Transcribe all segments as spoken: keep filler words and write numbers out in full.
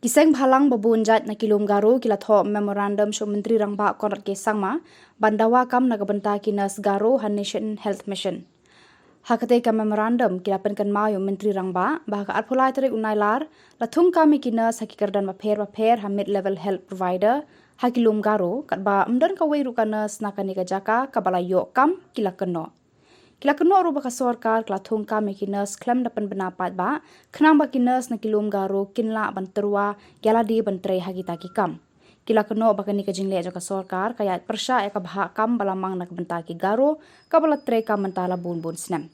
Kiseng bhalang babun jait na kilum Garo kila tho memorandum sho Mantri Rangbah Conrad K Sangma ban dawa kam na kabanta ki nurse Garo ha Nation Health Mission. Hakate ka memorandum kila penkan mayo Mantri Rangbah ba ka arpulai tarik unai lar la thung kam ki nurse ha ki kerdan bapher bapher ha mid level health provider ha kilum Garo kat ba amdan ka wei ru ka nurse na kani ka jaka ka bala yo kam kila keno. Kila keno ru ba ka sorkar kila thung kam ki nurse klem da pen bena pat ba khnang ba ki nurse na kilum Garo kinla ban terwa yala di ban trei ha kita ki kam. Kila keno ba kani ka jingle jaka sorkar ka ya persha ya ka bha kam bala mang na ka benta ki Garo ka bala trei kam menta la bun bun snem.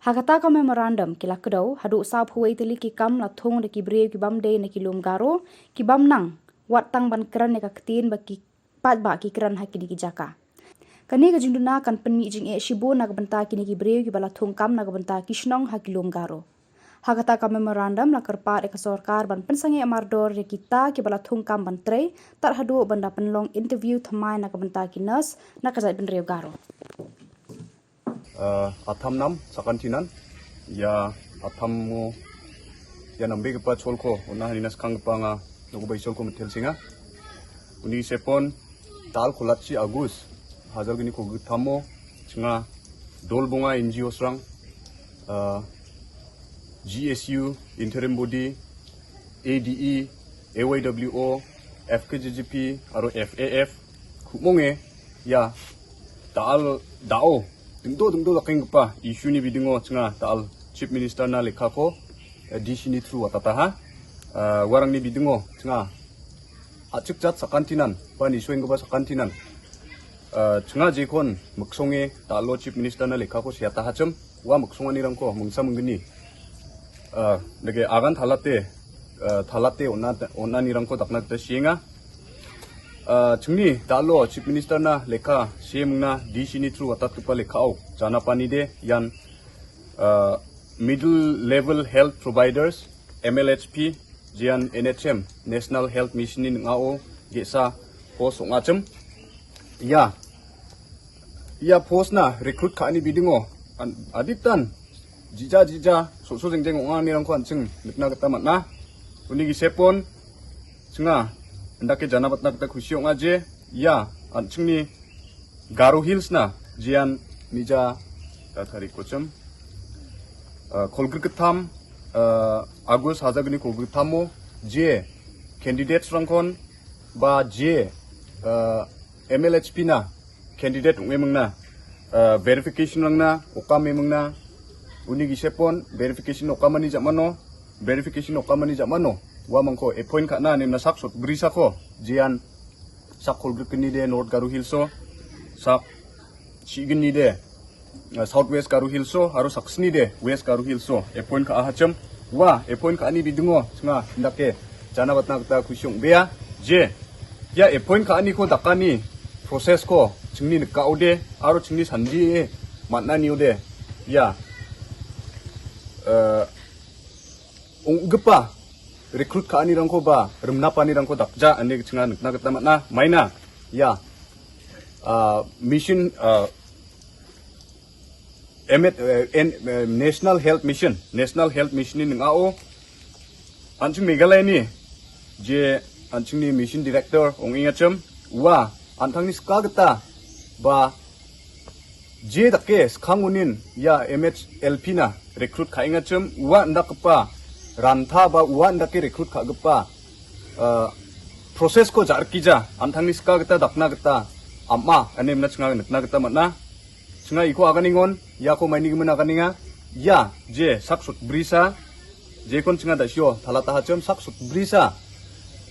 Hakata ka memorandum kila kedau hadu sa phuwei teli ki kam la thung da ki briew ki bam dei na kilum Garo ki bam nang wat tang ban kran ya ka ktin ba ki pat ba ki kran ha kini ki jaka. Kani ka jingduna kan penmi jing e shibu na ka benta kini ki briew ki bala thung kam na ka benta ki shnong ha kilum Garo. Hakata ka memorandum la kerpat e ka sorkar ban pensang e mardor re kita ki bala thung kam ban trei tar hadu ban da penlong interview thamai na ka benta ki nurse na ka jait ben reu Garo. Ah, atham nam sakantinan. Ia athamo ia nambegipa cholko ona hanina skanggipa anga nogoba isolko mitelsenga. Uni sepon dal kolatchi agus hajalgni kogitamo chinga dolbonga N G Os rang, ah, G S U, interim body, A D E, A Y W O, F K J G P, aro F A F, kumonge ia dal dao dingdo dingdo dakenggipa issue ni bidingo chinga dal Chief Minister na lekhako, eh, D C ni through watataha. Eh, warangni bidingo chinga achik jat sakantinan ba nisoenggipa sakantinan, eh, chinga jekon miksonge dalo Chief Minister na lekhako seatahachim. Ua miksonganirangko mingsa minggni, eh, dake agan talate, eh, talate on·a, on·anirangko dakna gita sienga. Eh, chingni dalo Chief Minister na lekha sie mingna D C ni through watatgipa lekhao janapanide ian, eh, Middle Level Health Providers, M L H P, jean N H M, National Health Mission ni ning·ao ge·sa post ong·achim. Ia, ia post na recruit ka·ani bidingo an-, aditan jija jija so·so jengjeng ong·anirangko an·ching nikna gita man·a. Uni gisepon chinga indake janabatna gita kusi ong·a je ia an·chingni Garo Hills na jean mija, eh, tarikochim, eh, kolgrikgittam, eh, August hajalgni kolgriktamo je candidates rangkon ba je, eh, M L H P na candidate ong·emingna, eh, verification rangna okam emingna, uni gisepon verification okamani jamano, verification okamani jamano uamangko appoint ka·na nemna sak sotbrisako jean sak kolgrikgnide North Garo Hills o, sak chignide, eh, South West Garo Hills o, aro saksnide West Garo Hills o appoint ka·ahachim. Ua appoint ka·ani bidingo chinga indake janabatna gita kusi ong·bea je ia appoint ka·aniko dakani process ko chingni nikaode aro chingni sandie man·aniode ia, eh, ong·gipa recruit ka·anirangko ba rimnapanirangko dakja ine chinga nikna gita man·a. Maina ia, ah, mission, ah, M H, eh, en-, eh, National Health Mission, National Health Mission ni ning·ao an·ching Meghalaya ni je an·chingni mission director ong·engachim ua an·tangni sika gita ba je dake skangonin ia M H L P na recruit ka·engachim ua indakgipa ranta ba ua indake recruit ka·gipa, ah, process ko ja·rikija an·tangni sika gita dakna gita am·a ine imna chinga nikna gita man·a. Chinga iko aganengon iako mainigimin aganenga. Ia je sak sotbrisa jekon chinga da·sio talatahachim sak sotbrisa,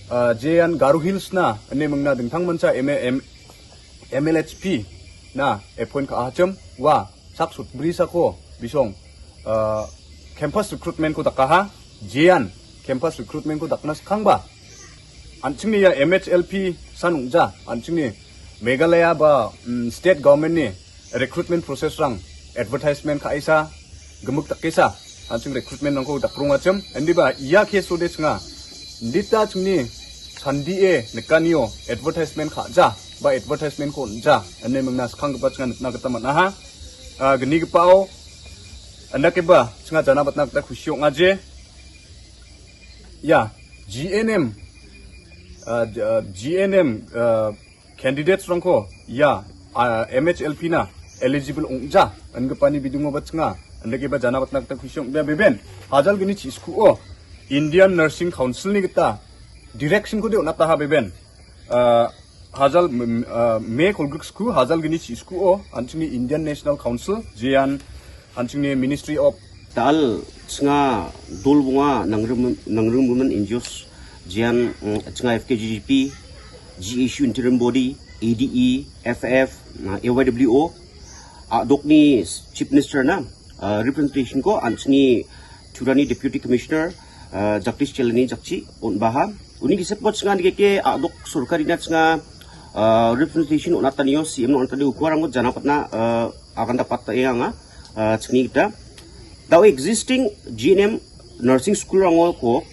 ah, jean Garo Hills na ine mingna dingtangmancha M-, M-, M L H P na appoint ka·ahachim ua sak sotbrisako bisong, ah, campus recruitment ko dakaha, jean campus recruitment ko dakna skangba an·chingni ia M H L P san ong·ja an·chingni Meghalaya ba, mm, state government ni recruitment process rang advertisement ka·aisa gimik dakesa an·ching recruitment rangko dakrongachim. Indiba ia case ode chinga indita chingni sandie nikanio advertisement ka·ja ba advertisement ko on·ja ine mingna skanggipa chinga nikna gita man·aha. Ah, gnigipao indakeba chinga janabatna gita kusi ong·aje. Ia G N M, ah, G N M, ah, candidates-rangko ia, ah, M H L P na eligible ong·ja ingipani bidingoba chinga, indakeba jana batna gita kusi ong·bea beben. Hajal gni chiskuo Indian Nursing Council-ni gita direction-kode on·ataha beben. Ah, hajal, mm, ah, me kolgriksku, hajal gni chiskuo, an·chingni Indian National Council, jean an·chingni Ministry of Dal chinga dol bonga nangrim-, nangrimgimin N G Os, jean, mm, chinga F K G G P, G H U interim body, A D E, F F, na, A Y W O, a·dokni Chief Minister na, ah, representation-ko an·chingni Turani Deputy Commissioner, ah, Jagdish Chelani jakchi on·baha. Uni gisepbo chinga nikeke a·dok sorkarina chinga, ah, representation on·atanio C M on·atani ukuarangko jana patna, ah, aganda patna anga, ah, chingni gita. Dao existing G N M nursing school-rangoko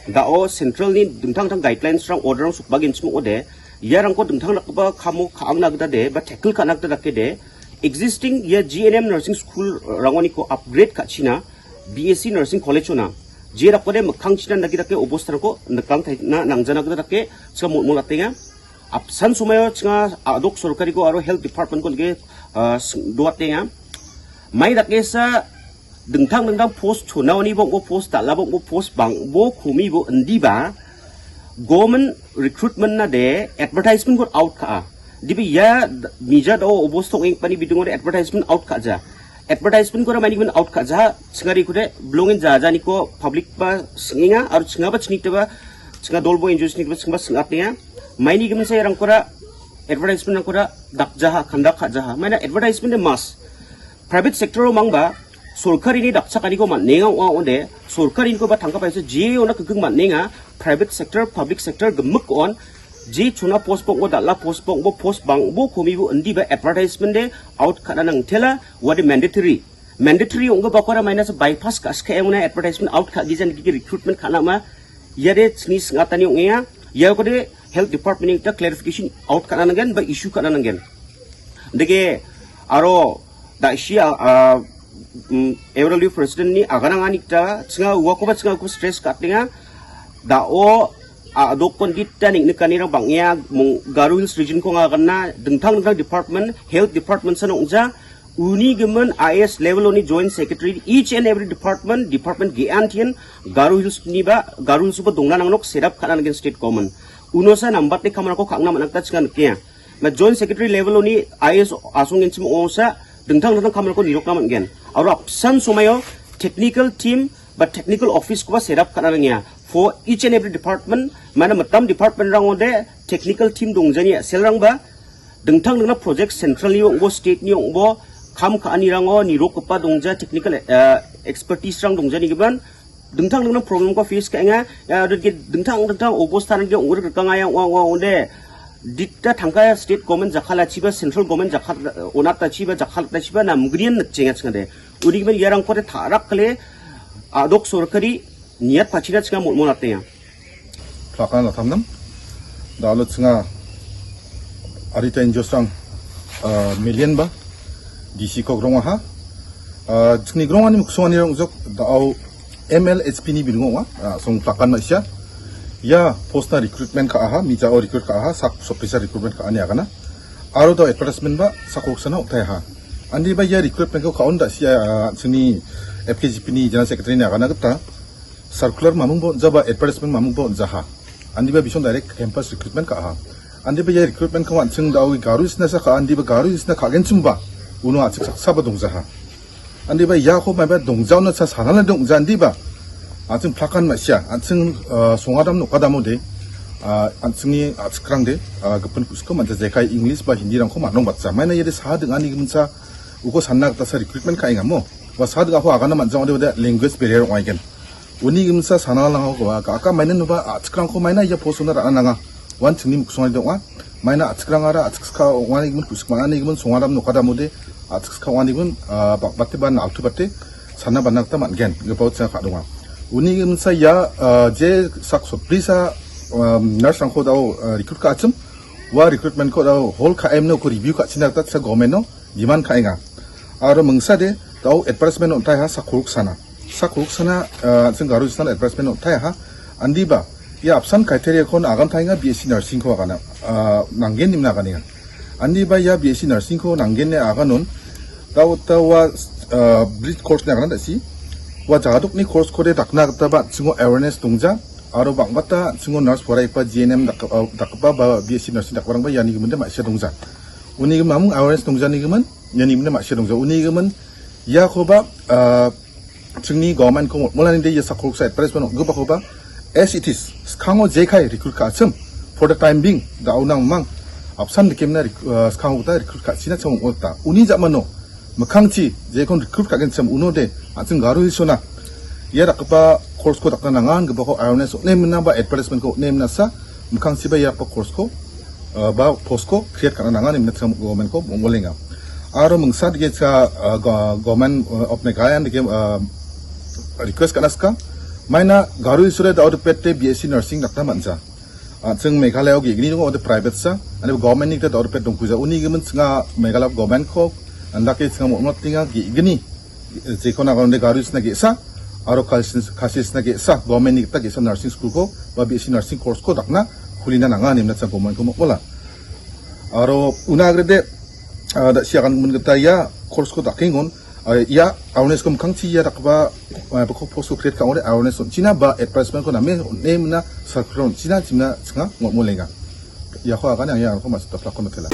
dao central-ni dingtang dingtang guidelines-rang order-rang sokbagenchim ong·ode, iarangko dingtang dakgipa kamo ka·angna gita de, ba tackle ka·na gita dake de, existing ia G N M nursing school-rangoniko upgrade ka·china B S C nursing college-ona, je dakode mikkangchina dake dake obostarangko nikangtaina nangjana gita dake chinga molmol atenga. Apsan somaio chinga a·dok sorkariko aro health department-ko nike, ah, sing-, doatenga. Mai dakesa dingtang dingtang post chonaonibo ong·bo, post dal·abo ong·bo, post bang·bo komibo indiba government recruitment-na de advertisement-ko out ka·a. Dibe ia d-, mija dao obosta ong·engpani bidingode advertisement out ka·ja. Advertisement-kora mainigimin out ka·ja, chingarikode bilongen jajaniko public-ba sing·enga, aro chingaba chinitaba, chinga dolbo N G Os-nitaba chingaba sing·atenga. Mainigimin sairangkora advertisement-rangkora dakjaha, kanda ka·jaha. Maina advertisement de mas. Private sector-o mangba, sorkarini dakchakaniko man·enga ong·a ong·ode, sorkarinikoba tangka paisa jeona kikik man·enga, private sector, public sector gimik on, je chona post bang·bo, dal·a post bang·bo, post bang·bo komibo indiba advertisement de out ka·na nangtela, uade mandatory. Mandatory ong·gipakora maina sa bypass ka·sikae ong·na advertisement out ka·gija nikiki recruitment ka·nama, iade chingni sing·atani ong·enga, iakode health department-ni gita clarification out ka·na nanggen ba issue ka·na nanggen. Deke aro da·sia, ah, mm, A W W president-ni aganangani gita chinga uakoba chinga uko stress ka·atenga. Da·o a·dokon gita neng·nikanirang bang·ea mong-, Garo Hills region-ko anga aganna dingtang dingtang department, health department san ong·ja, uni gimin I A S level-oni joint secretary each and every department, department ge·antien Garo Hills-niba, Garo Hills-oba dongna nangnok set up ka·na nanggen state government. Unosa nambatni kamarangko ka·angna man·a gita chinga nikenga. Ma joint secretary level-oni I A S asonggenchim ong·osa dingtang dingtang kamarangko nirokna man·gen. Aro apsan somaio technical team ba technical office-koba set up ka·na nangenga. For each and every department, mana mitam department-rangode technical team dongjani a·selrangba dingtang dingtang project central-ni ong·bo, state-ni ong·bo, kam ka·anirango nirokgipa dongja technical, eh, expertise-rang dongjani gimin dingtang dingtang problem-ko face ka·enga, ia, dingtang dingtang obostha nangke ong·rikrikangaia ong·a, ong·a, ong·ode. Dita tangka state government jakhalachiba, central government jakha-, onatachiba, jakhalatachiba, namgrian nikchenga chingade. Uni gimin iarangkode tarak kale, a·dok sorkari niat pachina chinga molmol atenga. Plakan atamnam. Da·alo chinga arita N G Os-rang, ah, million ba D C kok rongaha. Ah, chingni grongani miksongani rongjok da·o M L H P ni bilingo ong·a. Ah, song plakan ma·sia. Ia post-na recruitment ka·aha, mijao recruit ka·aha, sak sopisa recruitment ka·ani agana. Aro da·o advertisement ba sak koksana oktaiaha. Andi ba ia recruitment-ko ka·on da·sia, ah, chingni F K G P ni general secretary ni agana gita circular mamungbo on·jaba, advertisement mamungbo on·jaha. Andiba bison direct campus recruitment ka·aha. Andiba ia recruitment-ko an·ching da·ogi Garo Hills-na sa ka·a, andiba Garo Hills-na ka·genchimba uno a·chik saksaba dongjaha. Andiba iako maiba dongjaona sa sanala dongja andiba. An·ching plakan ma·sia, an·ching, ah, songadam nokadamode, ah, an·chingni a·chikrangde, ah, gipin ku·siko man·ja jekai English ba Hindi-rangko man·ong batja. Maina iade sa ding·ani giminsa uko sanna gita sa recruitment ka·engamo. Ua sa ding·ako agana man·ja ong·ode language barrier ong·aigen. Uni gimsa sanalangako, ah, ka·, ka maina noba a·chikrangko maina ia post-ona ra·na nanga. Uan chingni miksonganide ong·a. Maina a·chikrangara a·chikska ong·ani gimin, ku·sik man·ani gimin, songadam nokadamode a·chikska ong·ani gimin, ah, ba-, bate ba naltu bate sana bana gita man·gen, gipao chinga ka·donga. Uni gimsa ia, ah, je sak sotbrisa, ah, nurse-rangko dao, ah, recruit ka·achim, ua recruitment-ko dao hol ka·emno uko review ka·china gita sa government-o demand ka·enga. Aro mingsade dao advertisement on·taiha sak kolgriksana. Sak kolgriksana, ah, an·ching Garo Hills-na advertisement on·taiaha. Andiba Ia apsan criteria-kon agantaenga B S C nursing-ko agana, ah, nanggen nimna aganenga. Andi ba ia B S C nursing-ko nanggen ne aganon, daotawa, ah, bridge course ne agana dasi. Ua jagadokni course-kode dakna gita ba an·chingo awareness dongja, aro bang·bata an·chingo nurse poraigipa G N M dak-, ah, dakgipa ba B S C nursing dakgiparangba iani giminde ma·sia dongja. Uni gimamung awareness dongjani gimin, iani giminde ma·sia dongja. Uni gimin, iakoba, ah, chingni government-ko molani de ia sakkolsa advertisement on·gipakoba, as it is, skango jekai recruit ka·achim, for the time being, da·ona mang, apsan dikemna rec-, ah, skango gita recruit ka·china chang ong·ota. Uni ja·mano, mikkangchi, jekon recruit ka·genchim, uno de, an·ching Garo Hills-ona, ia dakgipa course-ko dakna nanga, gipako awareness on·e mina ba advertisement-ko on·e mina sa, mikkangchiba ia dakgipa course-ko, ah, ba post-ko create ka·na nanga, nimna chang government-ko molenga. Aro mingsa dike cha, ah, go-, government, ah, of Meghalaya dike, ah, request ka·na ska. Maina Garo Hills-ore da·o dipete B S C nursing dakna man·ja. Ah, ching Meghalaya-o ge·gni donga, ode private sa. Ane government-ni gita da·o dipet dongkuja. Uni gimin chinga Meghalaya government-ko, andake chinga mo·, motenga ge·gni. Jekon aganode Garo Hills-na ge·sa, aro Khasi Hills-, Khasi Hills-na ge·sa, government-ni gita ge·sa nursing school-ko, ba B S C nursing course-ko dakna, hulina nanga, nimna chang government-ko mola. Aro una agrede, ah, da-, siagan gimin gita ia course-ko dakengon, ah, ia awareness-ko mikkangchi ia dakgipa, ah, beko post-ko create ka·ode awareness on·china ba advertisement-ko name on·e mina circular on·china chimna chinga mo-, molenga. Iako agane ang iako masita plakon tela.